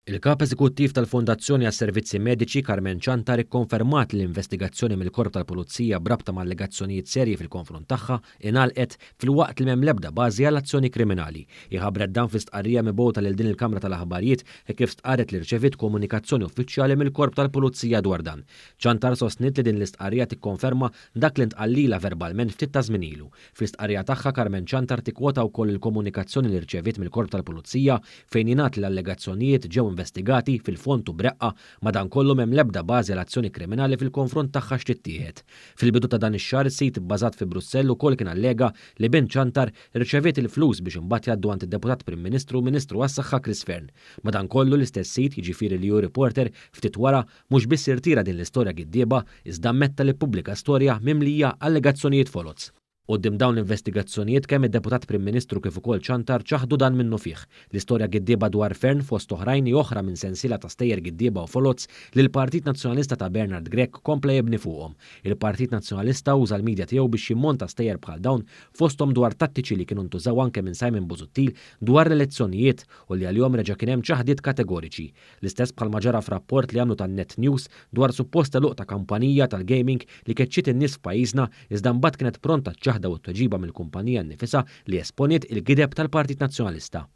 Il-Kap Eżekuttiv tal-Fondazzjoni għas-Servizzi Mediċi Carmen Ciantar ikkonfermat li l-investigazzjoni mill-Korp tal-Pulizija b'rabta ma' allegazzjonijiet serji fil-konfront tagħha ingħalqet filwaqt li m'hemm l-ebda bażi għal azzjoni kriminali. Hi ħabbret dan fi stqarrija mibgħuta lil din il-Kamra tal-Aħbarijiet hekk kif stqarret li rċeviet komunikazzjoni uffiċjali mill-Korp tal-Pulizija dwar dan. Ciantar sostniet li din l-istqarrija tikkonferma dak li ntqal lilha verbalment ftit ta' żmien ilu. Fl-istqarrija tagħha Carmen Ciantar tikkwota wkoll il-komunikazzjoni li rċeviet mill-Korp tal-Pulizija fejn jingħad li l-allegazzjonijiet ġew investigati fil-fond u b'reqqa madankollu m'hemm l-ebda bażi għal azzjoni kriminali fil-konfront tagħha x'tittieħed. Fil-bidu ta' dan ix-xahar sit ibbażat fi Brussell ukoll kien allega li bint Ciantar irċeviet il-flus biex imbagħad jgħaddu għand id-Deputat Prim Ministru u Ministru għas-Saħħa Chris Fearne. Madankollu l-istess sit, jiġifieri l-EU Reporter, ftit wara mhux biss irtira din l-istorja giddieba, iżda ammetta li ppubblika storja mimlija allegazzjonijiet foloz. Quddiem dawn l-investigazzjonijiet kemm id-Deputat Prim Ministru kif ukoll Ciantar ċaħdu dan minnufih. L-istorja giddieba dwar Fearne fost oħrajn hi oħra minn sensiela ta' stejjer giddieba u foloz li l-Partit Nazzjonalista ta' Bernard Grech kompla jibni fuqhom. Il-Partit Nazzjonalista uża l-media tiegħu biex jimmonta stejjer bħal dawn fosthom dwar tattiċi li kienu ntużaw anke minn Simon Busuttil dwar l-elezzjonijiet u li għalihom reġa' kien hemm ċaħdiet kategoriċi. L-istess bħalma ġara f'rapport li għamlu tan-Net News dwar suppost għeluq ta' kampanija tal-gaming li keċċiet in-nies f'pajjiżna iżda mbagħad kienet pronta ċ-ċaħda u t-tweġiba mill-kumpanija nnifisha li esponiet il-gideb tal-Partit Nazzjonalista.